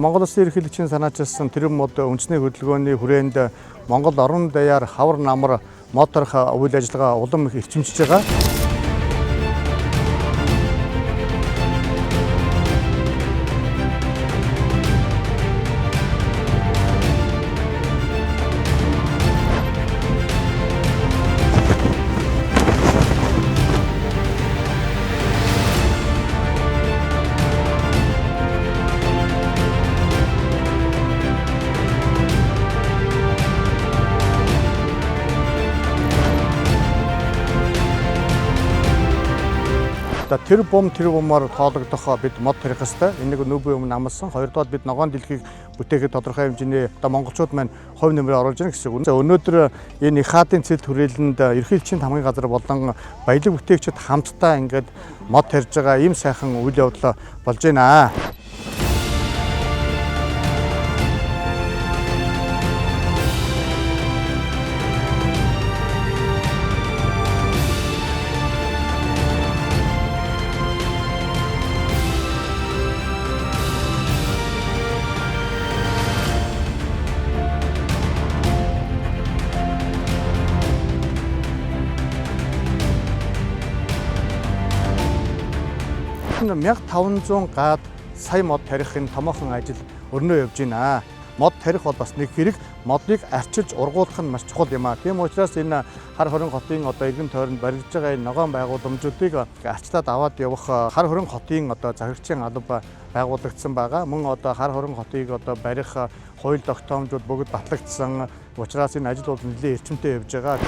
Монгол Улсын ерөнхийлөгчийн санаачилсан тэрбум мод үндэсний хөдөлгөөний хүрээнд Монгол орон даяар хавар намар мод тарих үйл ажиллагаа улам их эрчимжиж байгаа. Одоо тэр бумаар тоологдох бид мод тарих ёстой. Энэ нэг нүүбийн өмнө амласан. Хоёрдугаар бид ногоон дэлхийг бүтээхэд тодорхой хэмжээний одоо монголчууд маань хувь нэмрээ оруулж ирнэ гэсэн үг. Өнөөдөр энэ их хаадын цэл хүрээлэнд ерөнхийлөгчийн тамгын газар болон баялаг бүтээгчид хамтдаа ингээд мод тарьж байгаа ийм сайхан үйл явдал болж байна. Энэ 1500 гад сая мод тарих энэ томоохон ажил өрнөө явж байна. Мод тарих бол бас нэг хэрэг, модыг арчилж ургуулах нь маш чухал юм аа. Тийм учраас энэ хар хорин хотын одоо эргэн тойронд баригдаж байгаа энэ ногоон байгууламжуудыг арчлаад аваад явах хар хорин хотын одоо захирагчийн алба байгуулагдсан байгаа. Мөн одоо хар хорин хотыг одоо барих хууль тогтоомжууд бүгд батлагдсан. Учраас энэ ажил бол нэлээд эрчимтэй явж байгаа.